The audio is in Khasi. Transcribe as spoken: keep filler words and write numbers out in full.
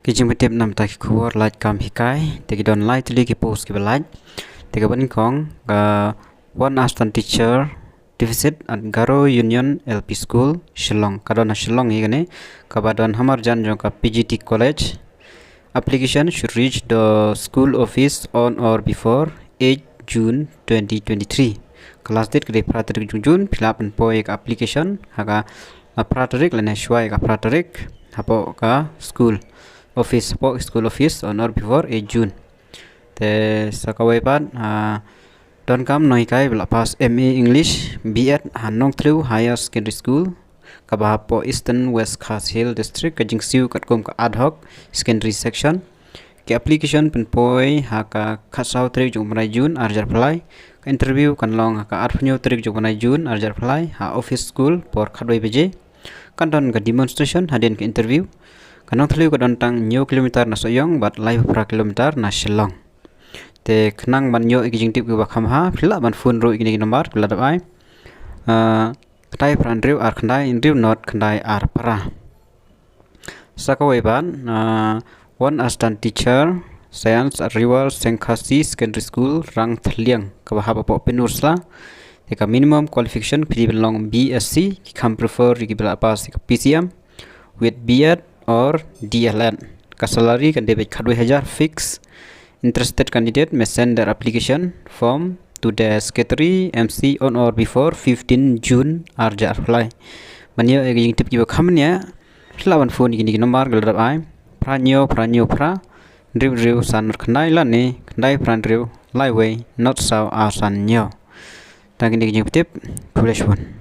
Ki jingpyntip namar ki khubor lait kam hikai, te ki don lai tylli ki post kiba lait. Te kaba nyngkong ka one assistant teacher deficit at Garo Union L P School, Shillong. Ka don ha Shillong hi kane, kaba don ha marjan jong ka P G T College. Application should reach the school office on or before eight June twenty twenty-three. Ka last date ka dei phra tarik jong June, phi lah ban poi ka application ha ka, ha phra tarik lane shwa ka phra tarik hapoh ka school office, hapoh school office on or before eight June. Te sa kawei pat, ah, donkam nonghikai ba la pass M A English, B Ed ha Nongthliew Higher Secondary School, kaba hapoh Eastern West Khasi Hills District, ka jingsiew katkum ka ad hoc secondary section. Ki application pynpoi ha ka khatsaw tarik jong u bnai June arhajar arphew lai. Ka interview kan long ha ka arphew hynñiew tarik jong u bnai June arhajar arphew lai ha office school por khatwei baje. Kan don ka demonstration hadien ka interview. Ka Nongthliew ka don tang hynñiew kilometer na Sohiong bad laiphew phra kilometer na Shillong. Te khnang ban ïoh ïa ki jingtip kiba kham bha, phi lah ban phone ruh ïa kine ki number kiba la dep ai. Ah, khyndai phra hynriew ar khyndai hynriew nod khyndai ar phra. Sa kawei pat, ah, one assistant teacher science at River Seng Khasi Secondary School, Rangthliang, kaba hap hapoh Pynursla. Te ka minimum qualification phi dei ban long B S C, ki kham prefer ïa kiba la pass ïa ka P C M with B Ed or D L Ed. Ka salary kan dei beit khatwei hajar fix. Interested candidate may send their application form to the secretary M C on or before fifteen June arhajar arphew lai. Ban ïoh ïa ki jingtip kiba kham bniah, phi lah ban phone ïa kine ki number kiba la dep ai, phra hynñiew phra hynñiew phra, hynriew hynriew san nod khyndai lane khyndai phra hynriew lai wei nod saw ar san hynñiew. Tang kine ki jingtip, khublei shibun.